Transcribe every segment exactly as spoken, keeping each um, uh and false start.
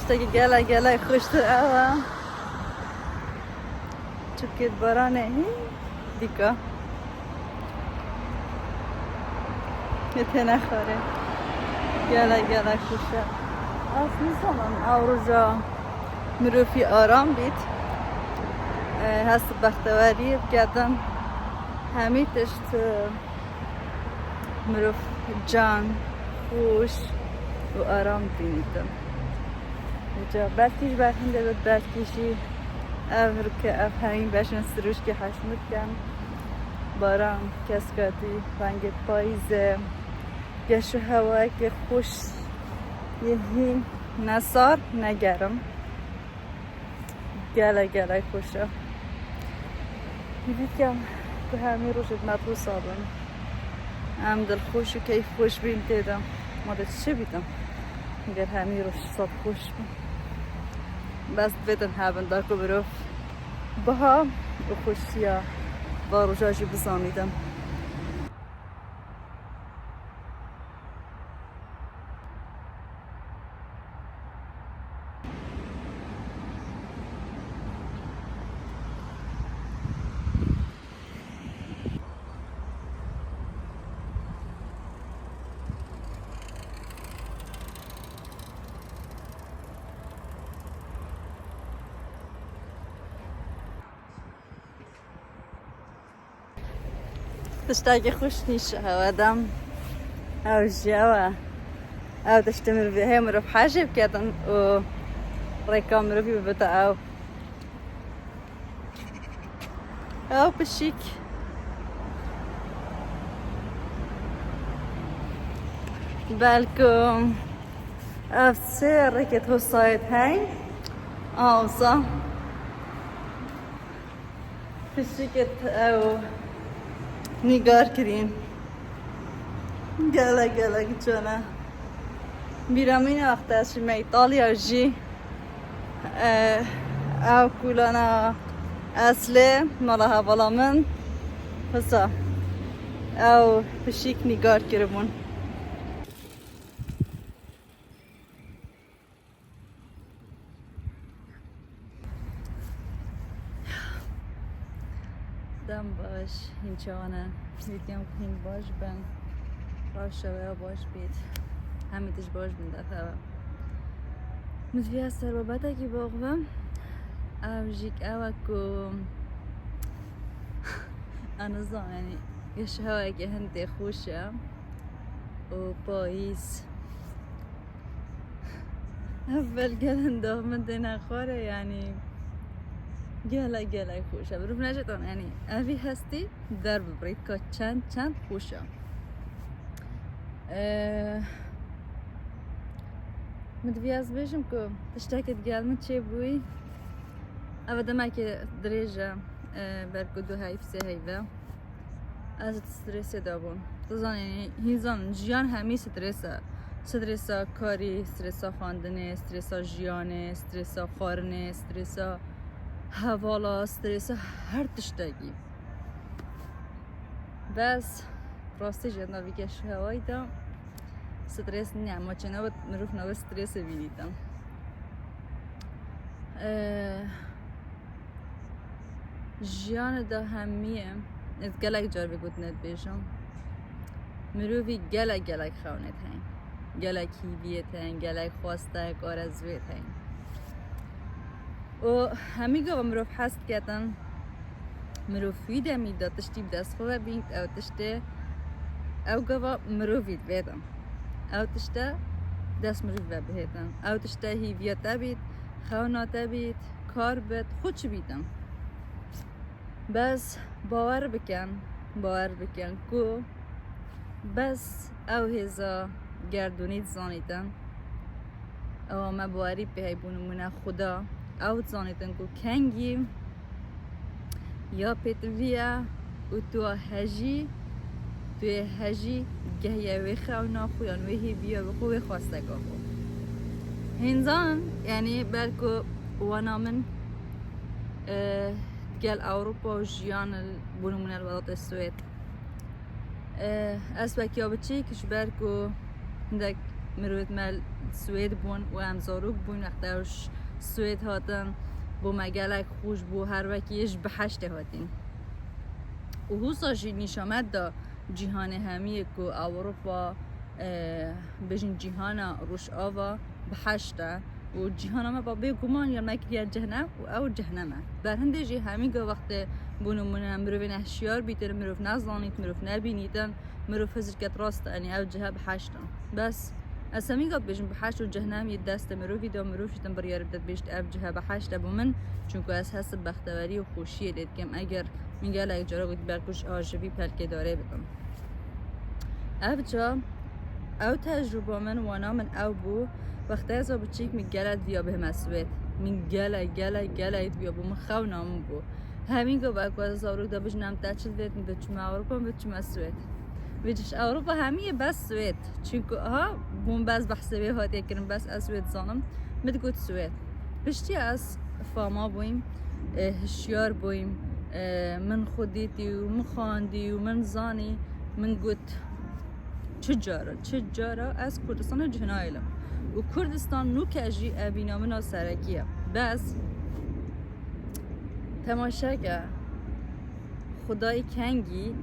Tiştekî gelek gelek xweştir ew e. Çipkê baranê hî dîka. Yê têne xwarê. Gelek gelek xweş e. Ez nizanim ew roja mirovî aram bît. E, hest bexteweriyê biketin. Hemî tişt, e, mirov can, xweş û aram dibînîtin. Îca belkî ji ber hindê bit, belkî jî ev rike, ev hemî beşên sirûşkê hesn bikin. Baran, keskatî, rengê payîzê, geş û hewayekê xweş yê hîn, ne sar, ne germ. Gelek gelek xweş e. Hîvî dikem ku hemî rojê me wisa bin. Em dilxweş û keyfxweş bîn tê de. Ma de çi bîtin? Ger hemî roj sed xweş bin. Bes divê din hebin da ku mirov biha û xweşiya va roja jî bizanîtin. Tiştekî xweş nîşe hewe dem. Ew jî ew e. Ew tiştê mirovî heye, mirov hejê biketin û rêka mirovî bibite ew. Ew pişik. Belkum ev sê rêkê tosayê heyn. Awsa. Pişikê ew nîgar kirîn. Gelek gelek can e. Bîra min e wexta ez çûme Îtalya jî, e, ew kulana eslê mala hevala min wisa ew pişik nîgar kiribûn. Dem baş, hîn çawa ne? Hêdî em hîn baş bin. Rewşa we ya baş bît. Hemî tişt baş bin derhev e. Min divî ez ser babetekî biaxivim. Ew jî ew e ku ez nizanim, yanî geş hewayekê hindê xweş e û payîz. Ev belge li hundav min têne xwarê, yanî gelek gelek xweş e. Mirov neşêtan, yanî evî hestî derbibirît ka çend çend xweş e. Ee, min divî ez bêjim ku tiştekê digel min çêbûyî. Ev demekê dirêj e, ee, ber ku du heyv, sê heyv e. Ez di stresê de bûm. Tu zanî, hîn zan, jiyan hemî stres e. Stresa karî, stresa xwendinê, stresa jiyanê, stresa xwarinê, stresa hevala, stresa her tiştekî. Bes, rastî jî navî geş û hewayî de stres nîne, ma çênabit mirov nabit stresê bînîtin. Ee, Jiyanê de hemî ye. Ez gelek car vê gotinê dibêjim. Mirovî gelek, gelek xewnêt heyî. Gelek hîviyêt heyî, gelek xwestek, arezûyêt heyî. Û hemî gava mirov hez diketin, mirov wî demî de tiştî bi dest xwe ve bît, ew tiştê, ew gava mirovî divêtin. Ew tişte dest mirovî ve bihêtin. Ew tişte hîviya te bît, xewna te bît, kar bit, xwe çi bîtin. Bes bawer bikin, bawer bikin ku bes ew hêza gerdûnî dizanîtin. Ewa me bawerî pê heyî, bû nimûne Xuda. Ew dizanîtin ku kengî ya pêtivî ye û tu ya hejî, tu yê hejî gehiye wê xewna xwe yan wê hêviya xwe, wê xwesteka xwe. Hêndan, yanî belku wana min, e, gel Ewropa û jiyan li, bû nimûne li welatê Swêd. E, ez wek ya biçîk ji ber ku hindek Mirovêt me Swêd bûn û em zarok bûn wexta ew ji Swêd hatin. Bû me gelek xweş bû, her wekî ji biheştê hatîn. Û husa jî nîşanet da cîhanê hemiyê ku Ewropa, e, bêjin cîhana Rojava biheşt e. Û cîhana me ba bêguman ya me kiriye cehnem û ew cehnem e. Berhindê jî hemî ga wextê bû nimûne mirovên hişyar bîtin, mirov nezanît, mirov nebînîtin, mirov hizir ket rast, yanî ew cihe biheşt e. Bes ez hemî ga dibêjim biheşt û cehnem yê destê mirovî de, mirov jî din biryarê bide dibêjit ev cihe biheşt e bo min, çunku ez hest bi bextewerî û xweşiyê lê dikim. Eger min gelek cara got belku ji a ji vî pelkê darê bidim. Ev ca, ew tecrûba min, wana min ew bû, wextê ez a biçîk min gelek diviya bihime Swêd. Min gelek, gelek, gelek diviya bû, min xewna min bû. Hemî go wek ez zarok de bijînim te çi divêt, min biçûme Ewropa, min biçûme Swêd. Vê ji Ewropa hemî yê bes Swêd. Çunku ha, bûn bes behsê wê hatiye kirin, bes ez Swêd zanim. Min digot Swêd. Piştî ez fama bûyim, e, hişyar bûyim, e, min xwe dîtî û min xwendî û min zanî, min got, çi cara, çi cara ez Kurdistana cih nahêlim. Û Kurdistan nûke jî evîna min a serekî ye. Bes temaşeke, Xwedayê kengî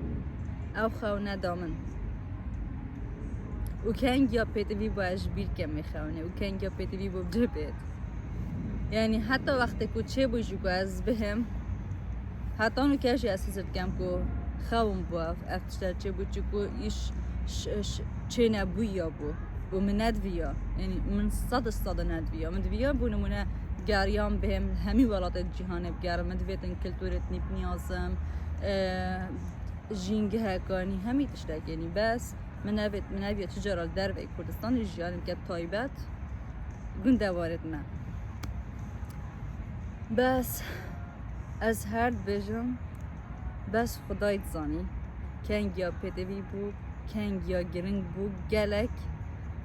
ew xew neda min. Û kengiya pêtivî bû ez ji bîr kem wê xewnê û kengiya pêtivî bû bi cih bêt. Yanî heta wextê ku çêbû jî ku ez bihêm, heta nûke jî ez hizir dikem ku xewim bû ev, ev tişte çêbû, çiku îş ş-, ş-, çênebûya bû û min nediviya. Yanî min sed û sed nediviya. Min diviya bû nimûne geriyan bihêm, hemî welatê cîhanê bigerim. Min divêtin kulturê nîpniyazim, e, jîngehekanî, hemî tiştekênî. Bes min nevêt, min neviya çi cara li derveyî Kurdistanê jiyanê bike taybet gundewarêt me. Bes ez her dibêjim, bes Xwedayê dizanî. Kengiya pêtivî bû, kengiya giring bû gelek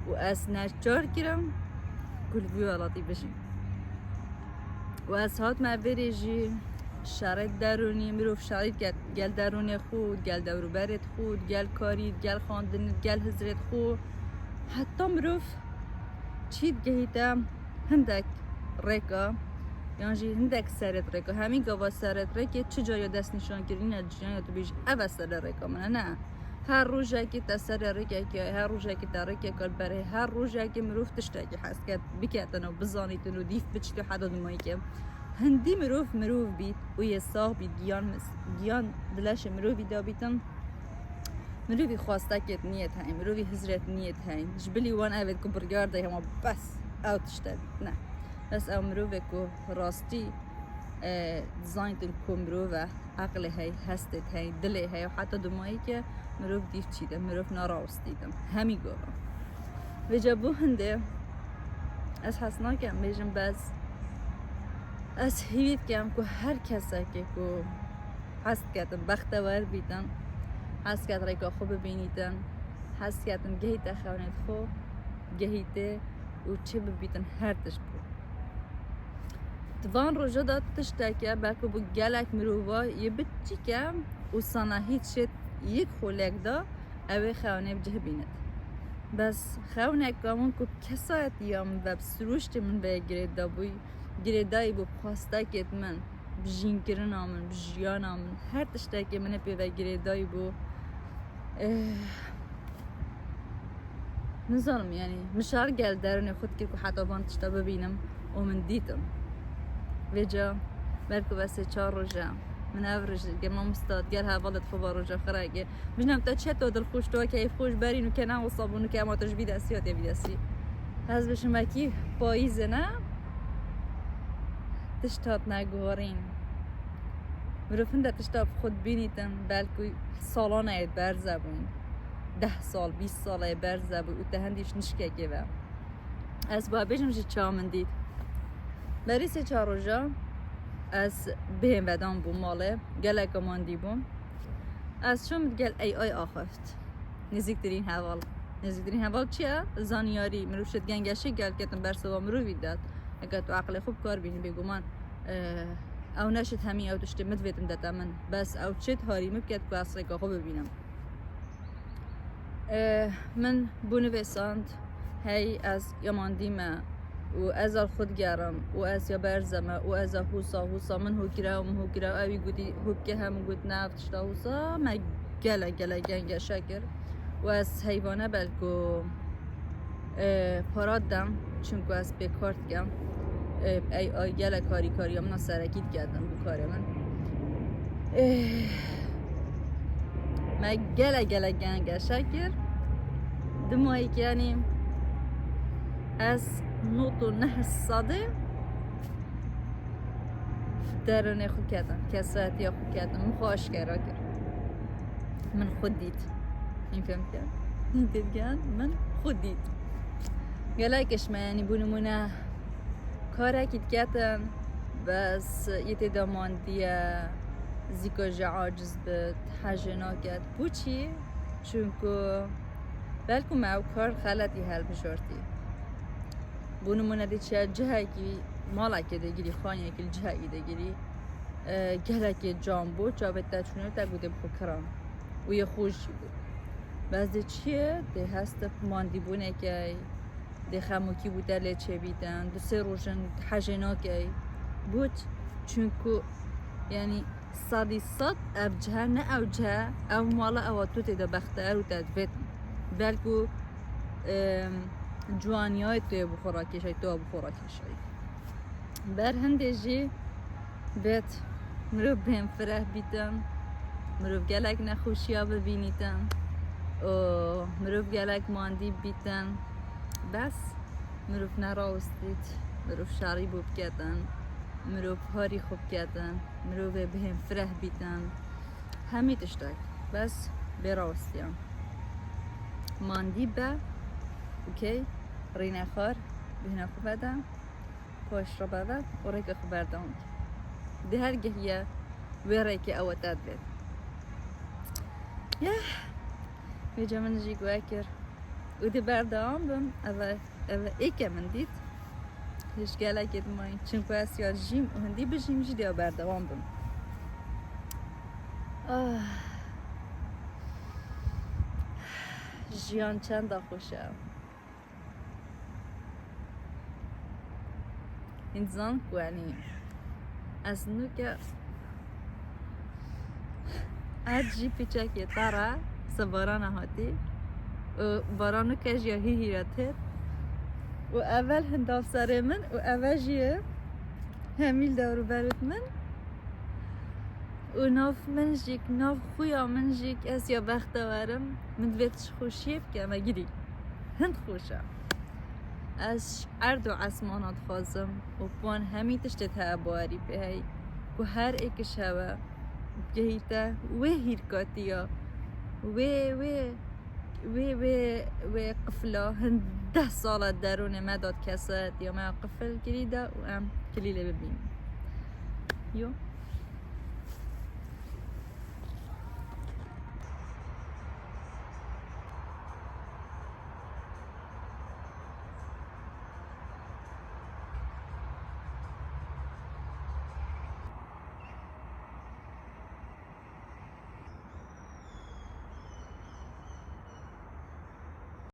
û ez neçar kirim ku li vî welatî bijîm. Û ez hatime vêrê jî şerê derûnî, mirov şerî diket gel derûnê xwe, gel dewrûberê xwe, gel karî, gel xwendin, gel hizrê xwe. Heta mirov çî digehîte hindek rêka, yan jî hindek serê rêka. Hemî gava serê rêkê çi cariya destnîşankirinî ne ciyana tu bêjî, ev e serê rêka min e, ne. Her rojekê te serê rêkekê, her rojekê te rêkeka li ber hê, her rojekê mirov tiştekî hez ket, biketin û bizanîtin û dîf biçît û heta dimayî ke. Hindî mirov mirov bît û yê sax bît, giyan, giyan di leşê mirovî de bîtin. Mirovî xwestekêt niyêt heyn, mirovî hizrêt niyêt heyn. Ji bilî wan evêt ku biryar de hema bes ew tişte bît. Ne. Bes ew mirovê ku rastî, e, dizanîtin ku mirov e, eqlê hey, hestê hey, dilê hey, heta dimayî ke mirov dîv çî de, mirov narawistî de. Hemî gava. Vêca bo hindê ez hez nakem bêjim bes ez hîvî dikem ku her kesekê ku hez diketin bextewer bîtin, hez diket rêka xwe bibînîtin, hez diketin gehîte xewnêt xwe, gehîtê û çê bibîtin her tişt bû. Di van roja de tişteke belku bi gelek mirova yê biçîke û sana hîç şêt yek xolek de ew ê xewnê bi cih bînit. Bes xewneka min ku kesayetiya min ve bi sirûştê min ve girêda bûy, girêdayî bû bi xwestekêt min, bi jînkirina min, bi jiyana min, her tiştekê min ê pê ve girêdayî bû. Eh, Nizanim, yanî min şer gel derûnê xwe dikir ku heta van tişta bibînim û min dîtim. Vêca belku bes sê çar roj e. Min ev roj gel mamosta, gel hevalêt xwe va roja xwe reke. Bijnem te çi to dilxweş, to keyfxweş berîn û ke ne wisa bûn û ke ema te ji vî destî hatiye vî destî. Ez bêjim wekî payîzê ne, tişt hatine guherîn. Mirov hinde tişta bi xwe dibînîtin, belkû salane yê berze bûn. Deh sal, bîst sal yê berze bû û te hindî ji nişkekê ve. Ez ba bêjim ji çawa min dît. Berî sê çar roja ez bihên vedan bûm malê, geleka mandî bûm. Ez çûm digel A I axaft. Nêzîktirîn heval. Nêzîktirîn heval çi ye? Zanyarî. Mirov şêt gengeşê gel ketin bersiva mirovî dat. Eger tu eqlê xwe bi kar bînî, bêguman, e, ew neşêt hemî ew tiştê min divêtin dete min. Bes ew çêt harî min biket ku ez rêka xwe bibînim. E, min bû nivêsand, Hey, ez ya mandî me û ez a xwe digerim û ez ya berze me û ez a hûsa, hûsa min hûkira û min hûkira û ewî gotî hûkê hem got ne ev tişta hûsa me gele gele genge şekir û ez heyvane belku e, para dem, çunku ez pê kar dikem. E, ey, ey, gelek karîkariya min a serekî diketin bi karê min. E, me gele gele genge şekir. Dimayî ki, yanî ez nod û neh sedê derunê xwe ketin, kesetiya xwe ketin, min xwe aşkera kir. Min xwe dît. Min fem kir. Didgen, min xwe dît. Gelek iş me, yanî, bû nimûne karekî diketin, bes yê tê de mandiye, zîka jî aciz bit, hejê naket. Boçî? Çunku belku me ew kar xeletî helbijartî. Bû nimûne dê çiya cihekî, malekê de girî, xaniyekî li cihekî de girî, e, gelekê cam bû, çavê te çûne te gotê bi xwe kiran û yê xwe jî bû. Bes dê çi ye? Dê heste mandîbûnekey, dê xemokî bû te lê çêbîtin, du sê roj in hejê nakey. Boç? Çunku, yanî, sedî sed ev cihe, ne ew cihe, ev mala ew a tu tê de bextewer û te divêt. Belku, em, ciwaniyayê tu yê bi xwe rakêşay, tu a bi xwe rakêşay. Ber hindê jî bêt mirov bêhn fireh bîtin, mirov gelek nexweşiya bibînîtin û mirov gelek mandî bîtin. Bes mirov nerawistît, mirov şerî bû biketin, mirov harî xwe biketin, mirovê bihên fireh bîtin. Hemî tiştek. Bes bê rawistiyan. Mandî be, okey, rîne xwar, bihna xwe vede, paş re beve û rêka xwe berdewam ke. Di her geh ye wê rêkê ew te divêt. Yeh, vêca min jî guhe kir. Û dê berdewam bim, ev e, ev e êke min dît. Hêj gelekê dimayî. Çimku ez ya jîm û hindî bijîm jî dê berdewam bim. Ah. Jiyan çenda xweş e. Hîn dizan ku, yanî, ez nûke erd jî pîçekê te re se barana hatî û baran nûke jî ya hî hî re têt û evel hindav serê min û eve jî ye hemî li dewrûberût min û nav min jîk, nav xuya min jîk, ez ya bextewer im, min divê tu ji xweşiyê bike, me girî. Hind xweş e. Ez ji erd û esmana dixwazim û wan hemî tiştê te heye bawerî pê hey, ku her êkiş hebe, bigehîte wê hîrkatiya, wê, wê, wê, wê, wê qifla hin deh sala derûnê me da di kesayetiya me ya qifil kirî de û em kilîlê bibînin. Yo.